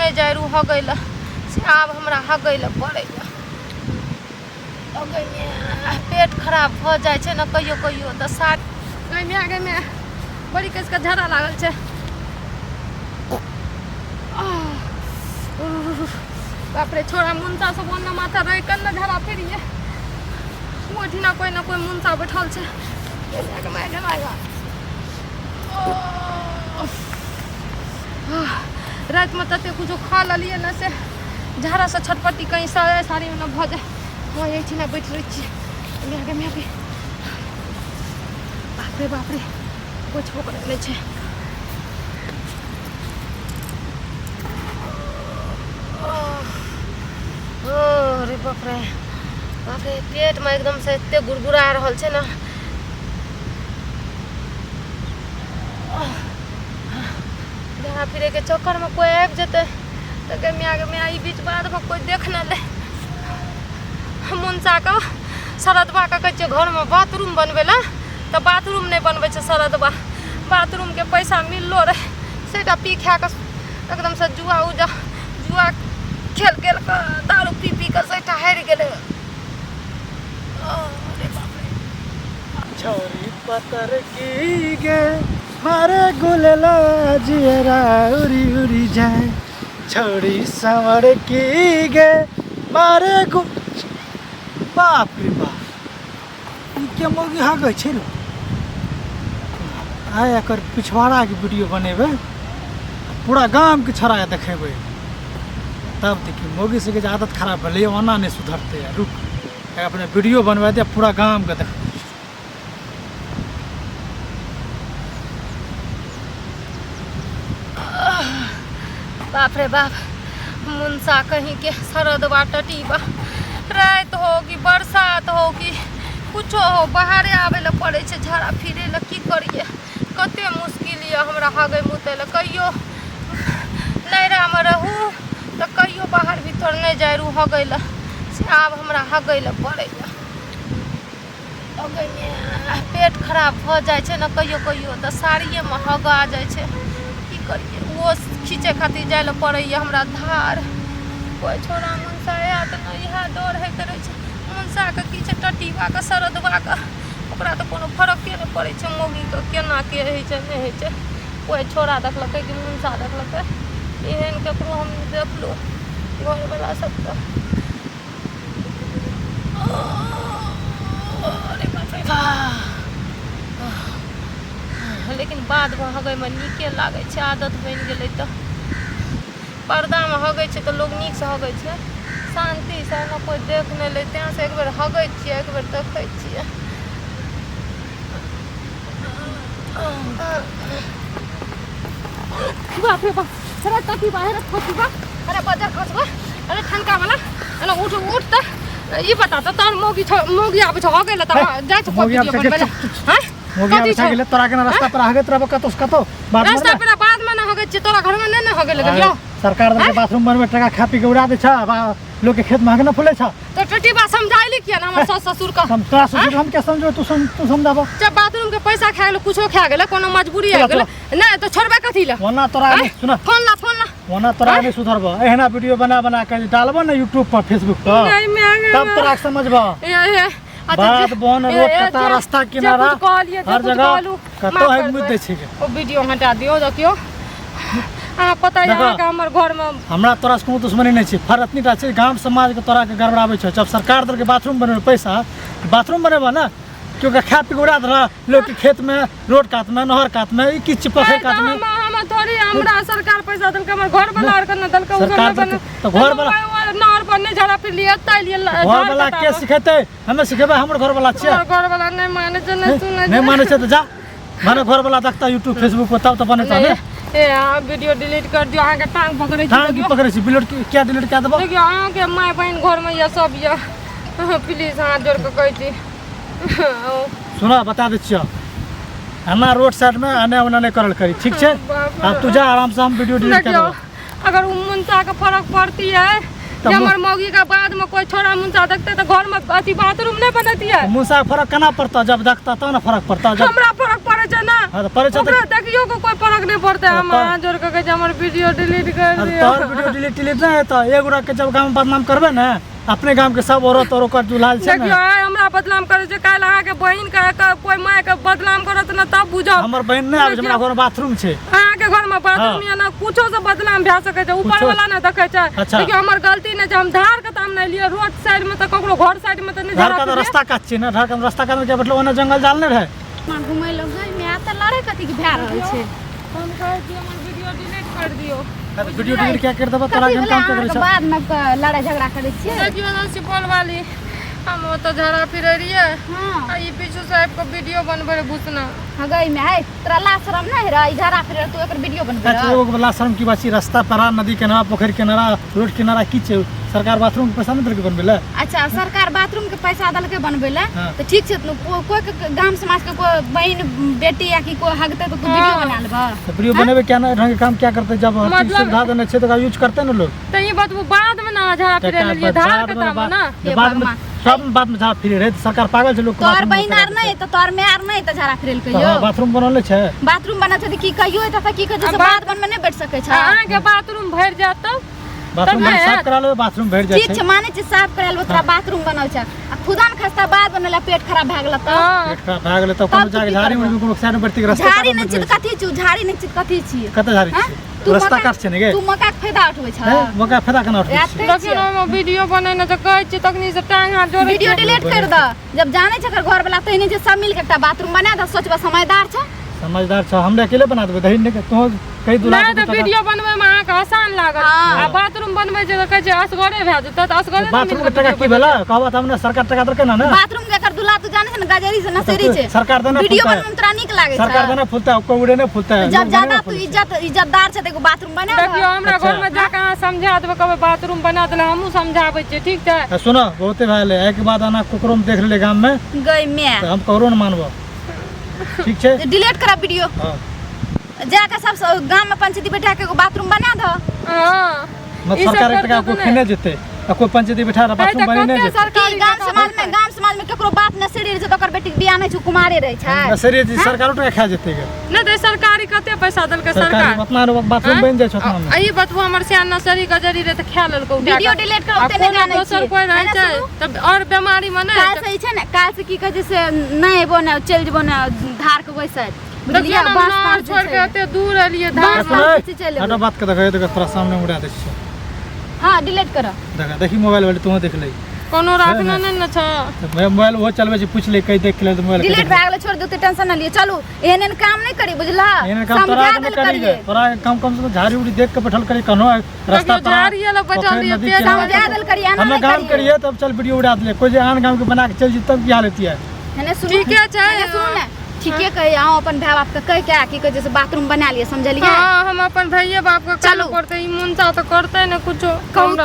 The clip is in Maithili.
नहि जाइ रहू हगै लए, से आब हमरा हगै लए पड़ैए। पेट खराब भऽ जाइ छै ने कहियो कहियो तऽ साड़ी। गै माय, गै माय, बड़ी कसिकऽ झड़ा लागल छै। बाप रे, छोड़ा मुनसा सब ओन्ने माथा रहि कऽ ने झड़ा फिरिये। ओहिठिना कोइ ने कोइ मुनसा बैठल छै। गै माय, गै माय, गै। रातिमे तते कुछो खा लेलियै ने से झाड़ासँ छटपटी कहीं सारे साड़ीमे ने भऽ जाय। हँ, एहिठिना बैठ रहै छियै। माय गे, माय गे, बाप रे बाप रे, बैठबो करै नहि छै। ओ रे बाप रे बाप रे, पेटमे एकदमसँ एते गुड़गुड़ा रहल छै ने। झाड़ा फिरैके चक्करमे कोइ आबि जेतै तऽ गे माय, गे माय, ई बीच बाधमे कोइ देख नहि लै। मुनसाके शरदबाके कहै छियै घरमे बाथरूम बनबै लए, तऽ बाथरूम नहि बनबै छै शरदबा। बाथरूमके पैसा मिललो रहै, सेटा पी खा कऽ एकदमसँ जुआ उजा जुआ खेल खेल कऽ, दारू पी पी कऽ सेटा हारि गेलै। अरे बाप रे। छौरी पतर की गे मारे गुलला जियरा उड़ी उड़ी जाए, छौरी संवर की गे मारे गु। बाप रे बाप, ई के मौगी हगै छै रे? आइ एकर पिछवाड़ाके वीडियो बनेबै, पूरा गामके छोड़ा देखेबै, तब देखी मौगी सबके जे आदत खराब भेलै ओना नहि सुधरतै। रुक, अपने वीडियो बनवा दे, पूरा गामके देख। बाप रे बाप, मुनसा कहीं के सरदबा टटीबा, राति हो कि बरसात हो कि कुछो हो, बाहरे आबै लए पड़ै छै झाड़ा फिरै लए। की करियै, कते मुश्किल यऽ हमरा हगै मुतै लए। कहियो नैहरामे रहू तऽ कहियो बाहर भीतर नहि जाइ रहू हगै लए, से आब हमरा हगै लए पड़ैए। पेट खराब भऽ जाइ छै ने कहियो कहियो तऽ साड़िएमे हगा जाइ छै। की करियै, ओहो खींचै खातिर जाइ लए पड़ैए हमरा धार। कोइ छोड़ा मुनसा आयत ने, इएह डर होइत रहै छै। मुनसाके की छै, टटीबाके सरदबाके, ओकरा तऽ कोनो फरके नहि पड़ै छै मौगीके केना के होइ छै नहि होइ छै। कोइ छोड़ा देखलकै कि मुनसा देखलकै, एहन ककरो हम देखलहुँ घरवला सबके। अरे बाप रे बाप। लेकिन बादमे हगैमे नीके लागै छै, आदत बनि गेलै तऽ। पर्दामे हगै छै तऽ लोक नीकसँ हगै छै शान्तिसँ ने, कोइ देख नहि लै, तेँसँ एक बेर हगै छियै, एक बेर देखै छियै। बाप रे बाप, अरे तकी बा, अरे खोसी बा, अरे बजर खसबा, अरे ठनका वाला, एना उठ उठ। तऽ ई बता तऽ तोहर मौगी छौ, मौगी आबै छौ हगै लए तऽ जाइ छौ मौगी आबै बनबै लए? हँ, मौगी आबै छै गेलै तोरा केना रास्ता पर हगैत रहबो कतौ कतौ? रास्ता पर बाद में ना हगै छियै, तोरा घर में नहि ने हगै लए गेलियौ। सरकार दल के बाथरूम बनबै टका खा पी के उड़ा दै छ, लोग के खेत में हगना फुलै छ। तो टटी बा समझाइली किया ना हमर सास ससुर का? हम तोरा ससुर हम के समझो, तू सम तू समझाबो। जब बाथरूम के पैसा खा गेल, कुछो खा गेल, कोनो मजबूरी आ गेल नहीं तो छोड़बे कथी ला? ओना तोरा नहीं सुना, फोन ला, फोन ला। ओना तोरा नहीं सुधरबो, एहना वीडियो बना बना के डालबो ना यूट्यूब पर फेसबुक पर, नहीं मैं तब तोरा समझबो। ए ए बात बन रोड कता रास्ता किनारा हर जगह कतो है मुद्दे छै। ओ वीडियो हटा दियो। देखियो, अहाँ पता है अहाँके हमर घरमे हमरा तोरा से कोनो दुश्मनी नहि छै, फर्क एतनी टा छै गाम समाज के तोरा के गड़बड़ाबै छै। जब सरकार दल के बाथरूम बनेबै पैसा बाथरूम बनेबऽ ने, केओ के खा पी के उड़ा देलक लोग के खेत में, रोड कात में, नहर कात में, ई किछु पोखरि कात में। हम थोड़ी, हमरा सरकार पैसा देलकै, हमर घर वाला आर के ने देलकै। सरकार तऽ घर वाला नहर पर नहि झाड़ा फिर लिए तै लिए घर वाला के सिखेतै? हमे सिखेबै? हमर घर वाला छियै। घर वाला नहि मानै छै, नहि सुनै। नहि मानै छै तऽ जा, माने घर वाला देखता यूट्यूब फेसबुक पर तब तऽ बनेता ने। ए अहाँ वीडियो डिलीट कर दियो, अहाँके टांग पकड़ै छी। टांग की पकड़ै छी? डिलीट किया डिलीट कए देबो? देखियो, अहाँके माय बहिन घरमे यऽ, सब यऽ, प्लीज हाथ जोड़ कऽ कहै छी। सुना, बता दै छियौ, एना रोड साइड में आने ओना नहि करल करी, ठीक छै? आब तू जा आराम से, हम वीडियो डिलीट कर देबो। अगर उ मुनसा के फर्क पड़ती है जे हमर मौगी के बाद में कोई छोरा मुनसा देखते तऽ घर में अथी बाथरूम नहीं बनती है। मुनसा के फर्क केना पड़ता? जब देखता तब ना फर्क पड़ता। जब हमरा फर्क पड़े छै ना, हां त पड़ै छै ओकरा देखियो के कोई फर्क नहीं पड़तै। हम तोहर- हाथ जोड़ के कहै छी हमर वीडियो डिलीट कर दियो। तोहर वीडियो डिलीट डिलीट नहीं हेतौ। एगो के जब गाम में बदनाम करबे ने, अपने गाम के सब औरत और ओकर दुल्हा छै देखियो ने। आइ हमरा बदनाम करै छै, काल्हि अहाँके बहिन के कोई माय के बदनाम करत ने तब बुझब। हमर बहिन नहि आबै छै, हमरा घर में बाथरूम छै। अहाँके घर में बाथरूम या ना कुछो से बदनाम भए सकै छै, ऊपर कुछो- वाला ने देखै छै। अच्छा। देखियो हमर गलती नहि छै, हम धार के तऽ हम नहि लियै, रोड साइड में तऽ ककरो घर साइड में तऽ नहि धार झड़ा का तऽ फिरियै। रास्ता कात छै ने, धार का रास्ता कात में क्या बैठलो, ओने जंगल जाल नहि रहै। घुमै लग गई मैं तऽ लड़े कथी के भए रहल छै। हम कहै छी हमर वीडियो डिलीट कर दियौ। वीडियो डिलीट क्या कर देबा तोरा? कथी हम भेलै काम क्या करै अहाँके छै? बादमे लड़ाइ झगड़ा करै छियै। देखियो ने सुपौल वाली, हम ओतऽ झड़ा फिरै रहियै हँ आ ई पीछू से आबि कऽ वीडियो बनबै रहै भूसना। हँ गई में है तोरा लाज शरम नहि रह? ई झड़ा फिरै तू एकर वीडियो बनबै अच्छा रह? एगो वाला शर्म की बात छै? रास्ता पारा, नदी किनारा, पोखरि किनारा, रोड किनारा की छै? सरकार बाथरूम के पैसा नहि देलकै बनबै लए? अच्छा सरकार बाथरूम के पैसा देलकै बनबै लए। हाँ। तऽ ठीक छै, तऽ कोइ के गाम समाज के कोइ बहिन बेटी या कि कोइ हगतै तऽ तू वीडियो बना लेबह? तऽ वीडियो बनेबै क्या ना, ढंग के काम क्या करते? जब हर चीज मतलब- सुविधा देने छै तऽ ओकरा यूज करते ने लोग। तऽ ई बतबू बाद मे ने झाड़ा फिरै टका लेलियै धार बाद के में तामे ना। हे बाद में भगवान। सब बाद में झाड़ फिरे रहे तऽ सरकार पागल छै लोग के तोहर बाथरूम बहिन में आर नहि तऽ तोहर माय आर नहि तऽ झाड़ा फिरै लए तऽ कहियो? हाँ, बाथरूम बनल छै। बाथरूम बनल छै तऽ की कहियो तऽ की कहै छै आ से बाथ- बाथ बनमे नहि बैठ सकै छै? आ अहाँके बाथरूम भरि जायत तब? बाथरूम तब साफ करा लेबै, बाथरूम भरि जाइ ठीक छै। छै, मानै छी साफ करायल तोरा बाथरूम बनल छै आ खुदा न खस्ता बाद बनल पेट खराब भए गेल तऽ? हँ पेट खराब भए गेलै तऽ कोनो तब तू जाके की झाड़ी करबह? उड़ी कोनो साइड में बैठती रास्ता झाड़ी नहि छी तऽ कथी छी? झाड़ी नहि छी तऽ कथी छी? कतऽ झाड़ी हँ? छै? तू रास्ता मौका- काट छै ने गे। तू मौका के फायदा उठबै छ। हैं, मौका फायदा केना उठबै रात छियै? देखियौ ने ओहिमे वीडियो बनेने छै, कहै छियै तखनी से टांग हाथ जोड़ै वीडियो छियै। डिलीट कर दऽ। जब जानै छै एकर घर वाला तहने जे सब मिल के एकटा बाथरूम बना दऽ, सोचबऽ समझदार छै। समझदार छ, हमरा अकेले बना देबै दही नहि तू कहि दुला। नहि तऽ वीडियो बनबै मे अहाँके आसान लागत हाँ। आ बाथरूम बनबै छै तऽ कहै छै असगरे भए जेतै, तऽ असगरे ने बाथरूम के मिलके टका की वीडियो भेला कहबा तऽ हमरा सरकार टका देलकै ना ने। बाथरूम के एकर दुला तू जानै छै ने, गजेरी से नसेरी छै। सरकार देने वीडियो फूलता है। बनबै मे तोरा नीक लागै छै? सरकार देने फूलता है, कोई उड़े नहीं फूलता है। जब लोग ज्यादा देने तू फूलता है। इज्जत इज्जतदार छै तऽ एगो बाथरूम बना दऽ। देखियौ हमरा अच्छा। घरमे जाके अहाँ समझा देबै, कहबै बाथरूम बना देले, हमहूँ समझाबै छियै, ठीक छै? आ सुनो, बहुते भए गेलै। एहिके बाद आना ककरो मे देख लेले गाम में गई मैं तऽ हम ककरो नहि मानबो, ठीक छै? डिलीट करब वीडियो। हाँ। जाके सब गाम में पंचायती बैठा के एगो बाथरूम बना दऽ। हँ मत ई सब सरकार के टका करतै कोई तऽ खेने जेतै आ कोई पंचायती बैठा रहा नहि बाथरूम तऽ बनेने कते जेतै। की सरकारी गाम टका समाज में भरतै? गाम समाज में केकरो बाप नसेरी रहै छै तऽ ओकर बेटी के बियाह नहि छै, कुमारे रहै छै। नशेरी जी सरकारो टका खा जेतै गे। नहि तऽ सरकारी कते पैसा देलकै सरकारी सरकार? उतना बाथरूम बनि जाइ छै उतना में। आ ई बतबू हमर सियान नसरी गजरी रहे तऽ खा लेलकै उठा वीडियो कऽ। डिलीट करो, आ ओते नहि कोनो जानै दोसर छियै। कोइ रहै एना छै सुनू। तऽ आओर बेमारी मे नहि काल्हि से ई छै ने, काल्हि से की कहै छै से नहि एबो ने चलि जेबो ने धार के ओहि साइड, देखियौ बुझलियै? ने बाँस नाव ताँस जे छोड़ि के छै। एते दूर एलियै धार बाँस मे। ताँस जे चलि हटो एबै। बात के देखो, देखो तोरा सामने उड़ा दै छियौ। हँ डिलीट करऽ। देखा देखी मोबाइल वाले तू देख ले। कोनो राखने नहि ने छै। तऽ मोबाइल ओहो चलबै छै, पूछ ले कहि देख ले तऽ मोबाइल। डिलीट भए गेलै, छोड़ दे, ओते टेंशन न लिअ। चलू, एहन एहन काम नहि करी, बुझलह? एहन काम तोरा समझा आगे देल नहि करी करियै। तोरा आगे कम कम से कम झाड़ी उड़ी देख के बैठल करी कन्हो रास्ता देखियौ पर झाड़ी लए बैठल पोखरि, रहियै, नदी पेट किनारा। समझा देल करियै, एना हमे नहि गाम करियै। करियै तब चल वीडियो उड़ा देलियै, कोइ जे आन गाम के बना के चलि जेतै तब की हाल होतियै? हेने सुनू। ठीके छै। हेने सुनू ने, ठीके कहै अहूँ अपन भाय बापके कहि के की कहै छै से बाथरूम बना लिअ, समझलियै? हँ हम अपन भैये बाप के चलू। चलू पड़तै, ई मुनसा तऽ करतै ने कुछो। कहू तऽ।